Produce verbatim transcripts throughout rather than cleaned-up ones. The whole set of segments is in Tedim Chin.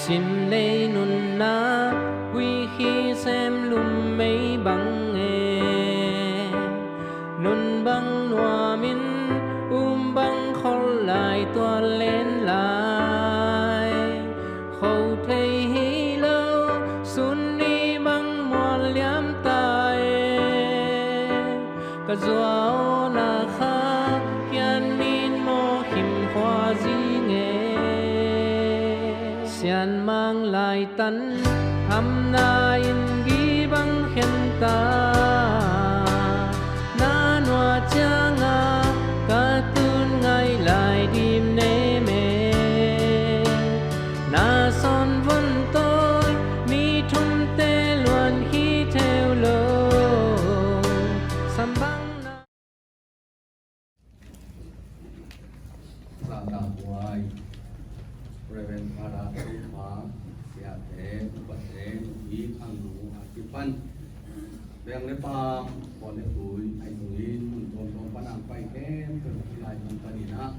Cin nei nunna, huih khi sem lum mei bang e. Nun bang nuamin, um bang khol lai, tual len lai. Kho thei hi lo, sun ni bang mual liam ta e. Ka zuau na kha, kian min maw khim khua zing e. Sian mang lai tan, hamna in gi bang khen ta. Na nua cianga, ka tun ngai lai dim ne me. Na son von toi, mi thumte luan hi theu lo. Sambang na. Satan buai, Reverend Father Tupa, siate, upate, upi, khangno, a kipan. Veng le paam, pawl le tui, ai tui, mun tuamtuam pan ang pai khempeuh, hih lai mun panin ah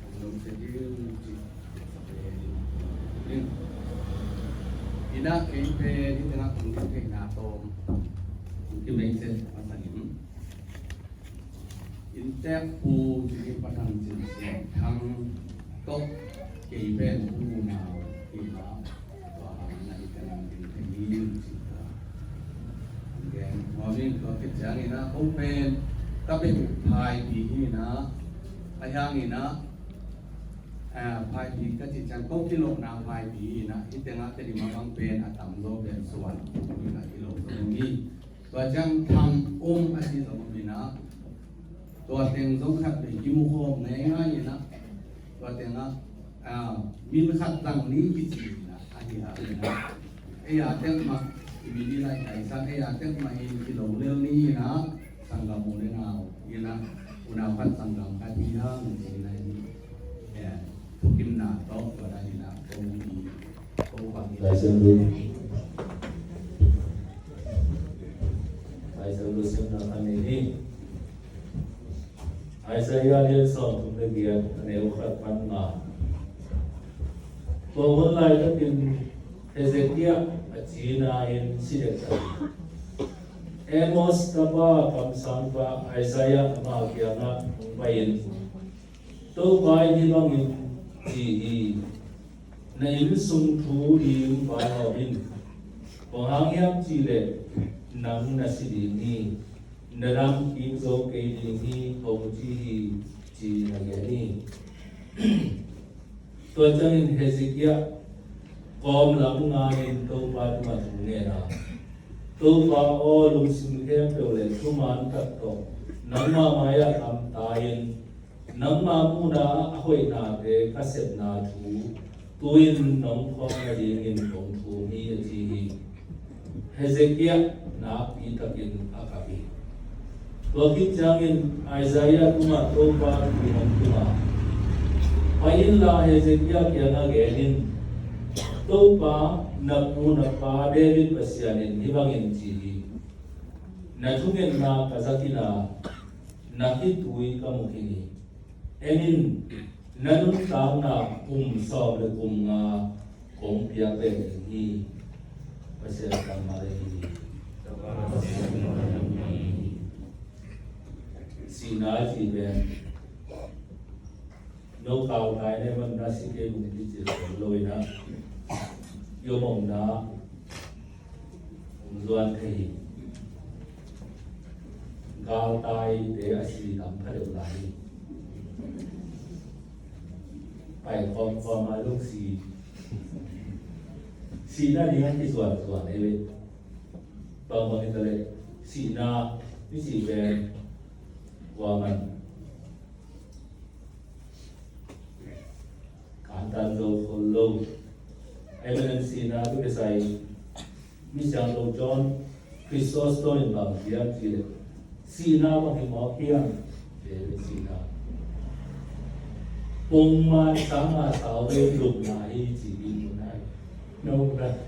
hong lungsia ding cih, sa pen in, in ah kei pen hih tengah kong ding theihna tawm kong kimeih cih masa in, inntek pu cih hih Pa Thang Cin Sian Thang tawh kei pen pu na, kei na, tua hang na hih ka nang ding thei hi, ci ta. Gen nuam ing. Tua khit ciangin ah, ko pen ka beh uh phaipi hi na, a hiangin ah, ah, phaipi ka cih ciang ko kilawhna phaipi hi na, hih tengah Tedim a bang pen a tamzaw pen suan hi na, kilawh zaw hi. Tua ciang Thang Um a ci zong om hi na, tua teng zong khat vei kimu khawm ngeingai hi na, tua tengah, ah, min khat tang ni kici hi na, a hi a hi na. Ei a tek mah, i min i laih taisan, ei a tek mah in kilawh lel ni hi na, sanggam u le nau hi na, unau khat sanggam khat hi hang ci na hi. Eh, thukimna tawh tua na hi na, kong hi. Laisiangtho, Laisiangtho simna khat nei ni. Isaiah lian sawmthum le giat, a neu khat pan nga. Tua hun laitakin Hezekiah a cina-in si dek ta hi. Amos tapa kamsangpa Isaiah ama kiangah hong pai-in, Topa in hih bangin ci hi, na inn sung thu ding vaihawm in, bang hang hiam cih leh nang na si ding hi, na dam kik zo kei ding hi, hong ci hi, ci-in a gen hi. Tua ciangin Hezekiah kawm lam ngai-in Topa tungah thu ngen a, Topa aw, lungsim khempeuh le thuman tak tawh nangmah mai-ah gamta-in, nangmah muhna-ah a hoihnate ka sepna thu tu-in nong phawk nadingin kong thum hi, a ci hi. Hezekiah nakpi takin a kap hi. Tua khit ciangin Isaiah tungah Topa thu hong tung a, pai inla Hezekiah kiangah gen in, Topa, na pu na pa David Pasian in hih bangin ci hi, na thungetna ka za khin a, na khitui ka mu khin hi. En in, na nuntakna kum sawm le kum nga kong piak beh ding hi. Pasian kammal ahi hi. Sihna i cih pen no kau tai ne man na si kei bung ti cil lo ina, i om omna om zuan thei hi. Galtaite a si tam pha deuh lai hi. Pai khawm khawm a lung si. Sihna ding a kizuan zuan ei ve. Bangbang hi ta leh sihna i cih pen kua man kantan zo khol lo. Amen. Sihna tu kisai Misiangtho John Chrysostom in bang hiam cih leh, sihna bang hi mawk hiam? Sihna pongman sanga sauvei lupna hi ci ihmutna hi. No, right.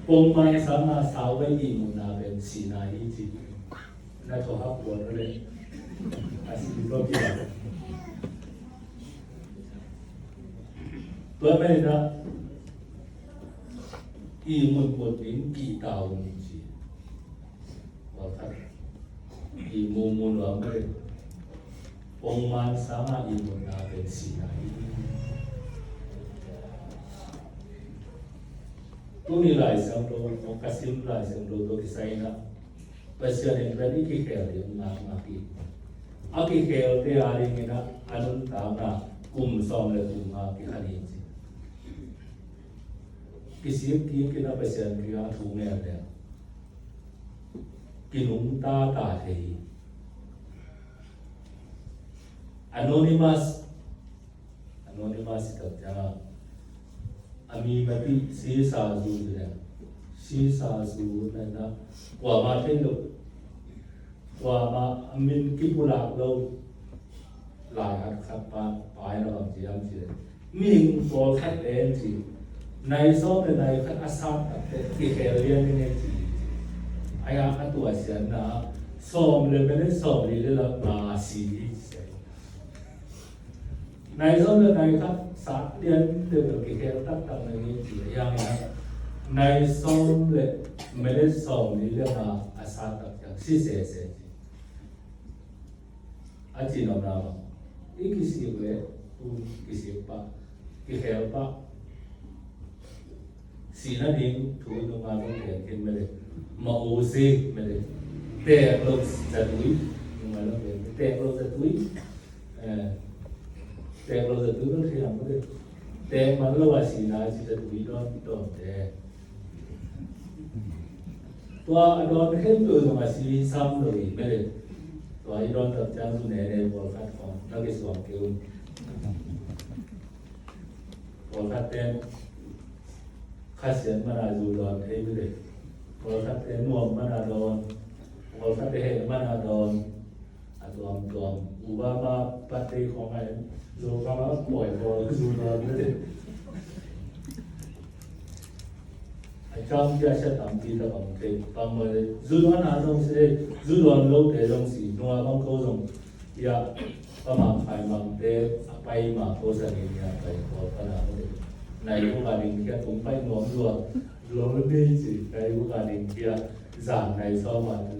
Pongman sanga sauvei ihmutna pen sihna hi ci. Na tho hak buat le a si lo ki. Tua mai na ihmut mut ding kihta un ci. Pawlkhat ihmu mu nuam mah le, pongman sangah ihmutna pen sihna hi. Tuni Lai Siangtho, ka sim Lai Siangtho tawh kisai-in ah, Pasian in pen i kikhel ding ngakngak hi. A kikhelte a dingin ah a nuntakna kum sawm le kum nga kikhen hi ci. Kisik kik in ah Pasian kiang thu ngen leh kinungta ta thei hi. Anonymous, Anonymous i tak ciangin a mi mati sisa zu hi leh, sisa zu na, na kuamah thei lo, kuamah a min kipulak lo. Lai khat khat pa, pa in a bang ci hiam cih leh, mihing pawlkhat pen ci, nai sawm le nai khat a sat tak teh kikhel lian ing ei ci. Ahi a, a tuahsiatna sawm le minute sawmli le nga si hi ci. Nai sawm le nai khat sat lian le bel kikhel taktak na hi ci. Ahi hangin ah nai sawm le minute sawmli le nga a sat tak ciang si sese ci. A ci nopna bang, i kisik leh, u, kisik pah, kikhel pah, sihna ding thu nungak zong gen khin mah le, ma u si mah le, teek lo zatui, nungak zong gen, teek lo zatui, eh, teek lo zatui lo thiang mah le, teek man lo a sihna ci zatui dawn, dawn te. Tua a dawn khempeuh zong a si sam lo hi mah le. Tua i dawn tak ciang zu nene pawlkhat khawng na kisuang kei un. Pawlkhat ten Kha Sian man a zu dawn thei mah le. Pawlkhat ten nuam man a dawn. Pawlkhat te heh man a dawn. A tuamtuam, Obama birthday khawng a en, Obama pawi khawng zu dawn mah le. A Trump kia sia tampi tak om thei, bang mah le, zu dawn a zong si, zu dawn lote zong si, nua bang ko zong, ia, pa mang pai mang te, a pai ma ko sa ni nia pai ko pa na mah le. Nai ko ka ding kia tung pai nuam lua, lo ni ci, nai ko ka ding kia, zan nai sawm a tu.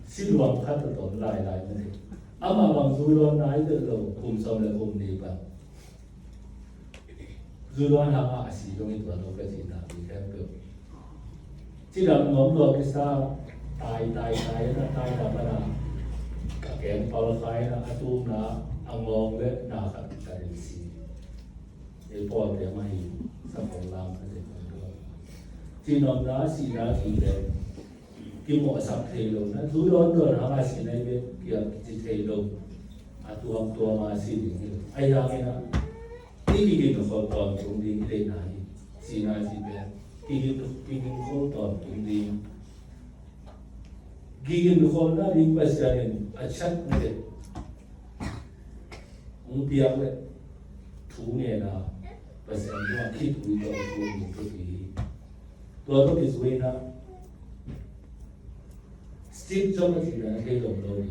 Si luang khat a tom lai lai mah le. Amah bang zu dawn nai vet lo, kum sawm le kum nih bang. Zu dawn hang a si dong hi tua lo ka cihna mi khempeuh. Cidam nuam lua kisa, tai, tai, tai, na tai dam a na. A keng pal khai na, a tum na, a ngawng le na khat ka ding si. Ei pawlte mah hi, sa kong lam ka ding. Cihnopna, sihna, kile. Kimawhsak thei lo na, zu dawn dawn hang a si nai ve, kiam kici thei lo. A tuamtuam a si ding hi lo. Ahi hangin ah, i kigin khol tawntung ding hi leh na hi. Sihna si pen, kigin, kigin khol tawntung ding. Kigin kholna ding Pasian in a chat na ding. Hong piak leh thu ngen a, Pasian tungah khitui tawh thu ngen thupi hi. Tua tawh kizui-in ah, Steve Jobs a cihna na thei lawm lo hi.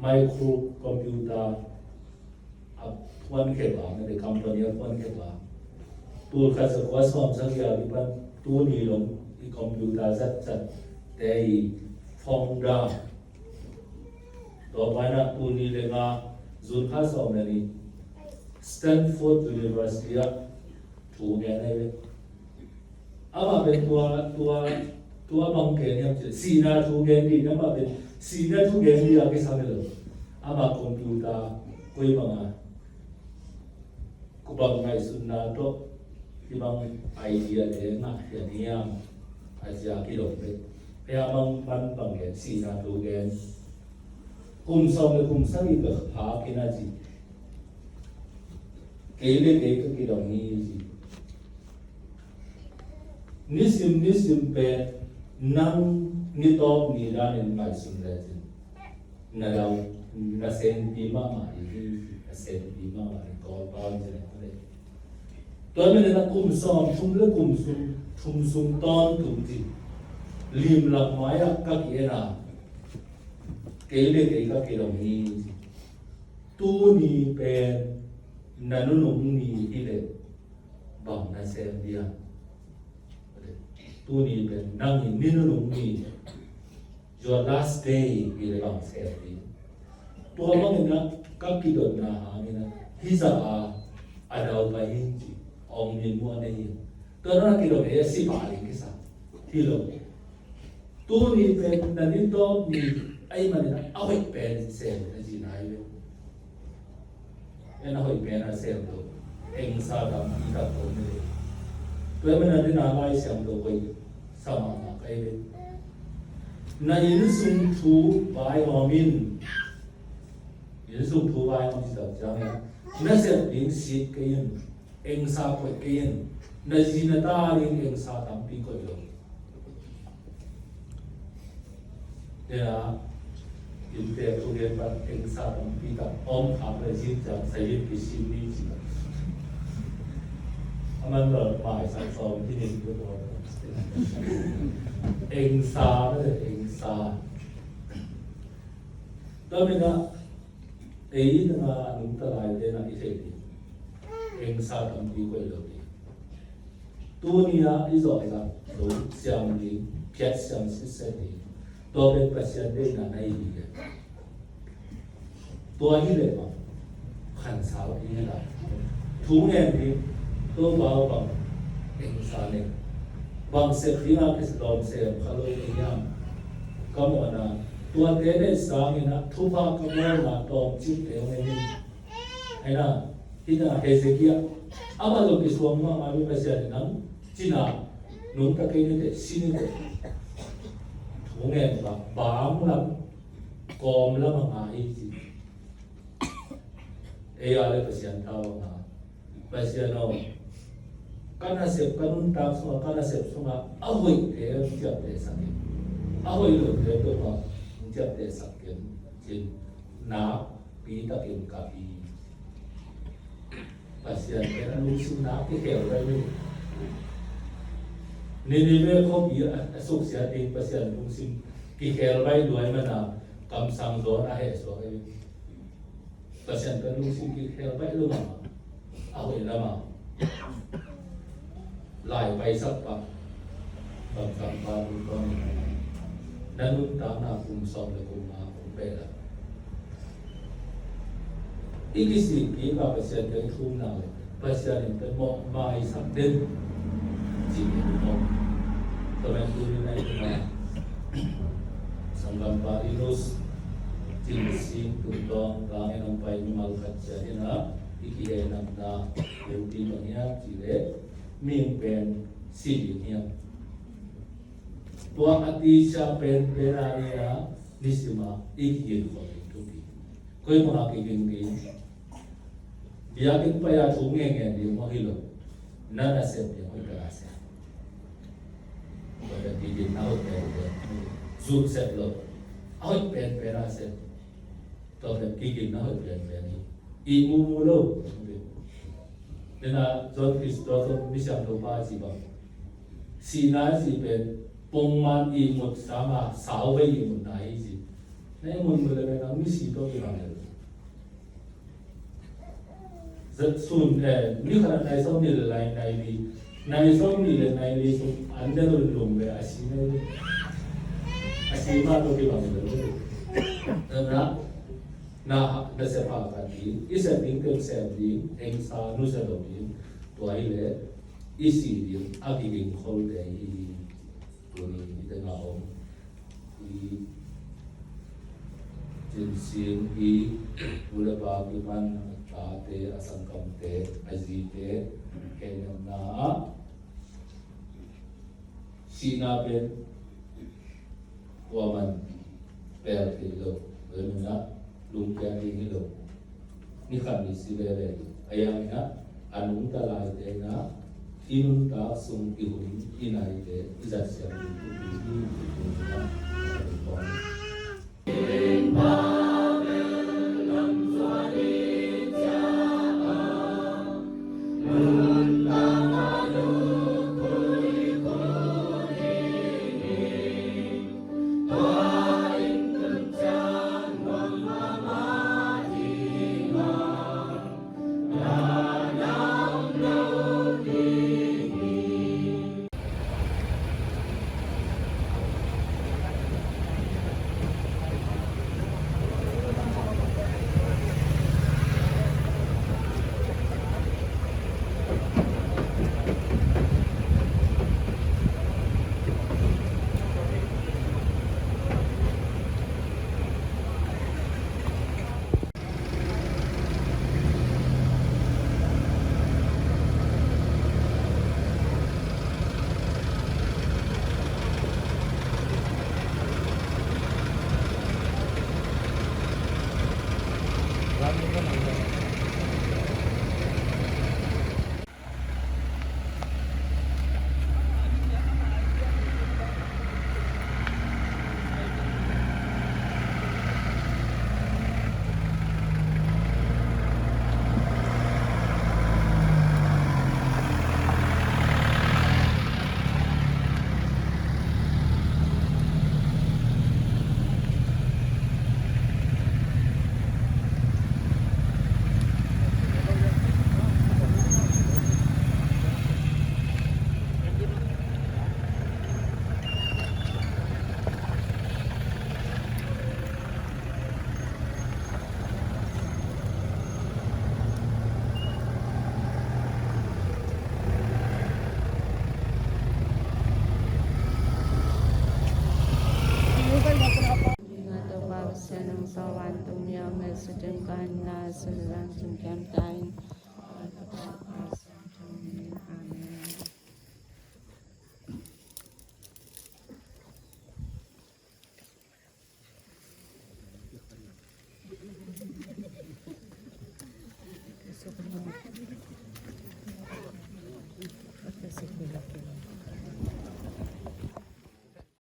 Micro computer a phuankhia pa, na the company a phuankhia pa. Tul khat za kua sawm sagih a kipan tuni dong i computer zatzat te i founder. Tua pa in ah tul nih le nga, June kha sawm le nih, Stanford University ah thu ngen ahi ve. Amah pen tua, tua, tua bang gen hiam cih leh, sihna thu gen ding, amah pen sihna thu gen ding a kisam hi lo. Amah computer koi bang a, kua bang ngaihsutna tawh hih bang idea te ngah hiam hiam, a ci a kidong pek. Hih a bang man bang gen, sihna thu gen. Kum sawm le kum sagih ka phak in a ci. Kei le kei ka kidong hi ci. Nisim nisim pen nang nitawp ni danin ngaihsun lecin na dau, na senpi mahmah ding hi, na senpi mahmah ding, Kawlpau in ci leh. Tua manin a kum sawm thum le kum sung, thum sung tawntung ci. Limlak mai-ah ka ki-en a, kei le kei ka kidong hi ci. Tuni pen na nunung ni hi leh, Bang na sem dia? Tuni pen nang in ni nunung ni, your last day, hi le bang sem di? Tua bangin ah ka kidotna hangin ah hih zah a a dau pai hi ci, ong min muan ahi. Tua na kidot ei a si pah ding kisa hi lo. Tuni pen na ni tawp ni ahih manin a hoih pen sem na ci nai ve. En a hoih pen a sem lo. Engsa tampi tak om hi ve. Tua ahih manin a dina Lai Siangtho hoih sa mahmah ka hi ve. Na innsung thu vaihawm in. Innsung thu vaihawm ci tak ciangin na sep ding sit kei in. Engsa koih kei in, na zi na ta ding engsa tampi koih lo. Tua innte thugen pan engsa tampi tak om khak le zin ciang sa zin kisin ni ci. A man lo maisak sawm hi ning tu ko. Engsa na le engsa. Tua manin ah ei in a nungta laite in ah i theih ding engsa tampi koih lo ding. Tuni a i zawh zah lo siam ding, phiat siam sitset ding. Tua pen Pasian deihna na hi ding. Tua hi leh bang khansau ding hi lai. Thu ngen ding, Topa aw bang engsa nei, bang sep ding a kisilawm sem kha lo ding hiam? Ka mawhna tuate nei sangin ah thupha ka bawlna tawmcik te hong en in. Ahi na, hih na Hezekiah amah zong kisuang mahmah mi Pasian in nang cina nungta kei ni teh si ni teh. Thu ngen bang bang lam kawm lam a ngah hi ci. Ei a le Pasian tau a ngah. Pasian aw, ka nasep, ka nuntak sungah, ka nasep sungah a hoihte hong ciaptehsak in, a hoih lote tawh hong ciaptehsak in, cin nakpi takin kap hi. Pasian pen a lungsim nak kikhel bai lo. Nineveh khuapi a, a suksiat ding Pasian lungsim kikhel bai lo ahih manin a kamsang Jonah hehsuak hi. Pasian pen lungsim kikhel bai lo mahmah. A hoih lam a lai paisak pah. Kamkampa tungtawn in na nuntakna kum sawm le kum nga kum pehla i kisik kik a Pasian teng i thumna le Pasian in pen mawh maisak den cih in om. Tua pen tuni na i tuna sanggampa Linus Cinsing tungtawng tangin hong pai mimal khat ciat in a i kihehnatna lempi bang hiam cih leh mihing pen si ding hiam? Tua a tisa penpen a ni a nisim a i kiginkhol ding thupi. Koi bang a kiging ding? Biakinn pai a thu ngen ngen ding mah hi lo. Na nasep ding hoih pen a sem. Tua pen kigin a hoih penpen. Zut sep lo. A hoih penpen a sem. Tua pen kigin a hoih penpen hi. Ihmu mu lo. Tua na John Chrysostom misiangtho pa ci bang, sihna cih pen pongman ihmut sanga sauvei ihmutna hi ci. Na ihmut mu le pen nang misi tawh kibang hi lo. Zat sun, eh, ni khat a nai sawm nih le nai, nai li, nai sawm nih le nai li sung an ne lunglung ve a si nai li. A si mah tawh kibang hi lo. Tua na, na, na sep a kan ding, i sep ding teng sem ding, engsa nusia lo ding. Tua hi leh i si ding a kigingkholte hi. Tuni i teng a om i Cinsing i u le pa kipan a tate, a sanggamte, a zite, kei nopna ah sihna pen kuaman pel thei lo. Tua ahih manin ah lungkia ding hi lo. Ni khat ni si veve hi. Ahi hangin ah a nungta laite in ah i nuntak sung i hun i naite i zat siam ding thupi hi. Vantung mial met sutin paina sililang sungkiam tain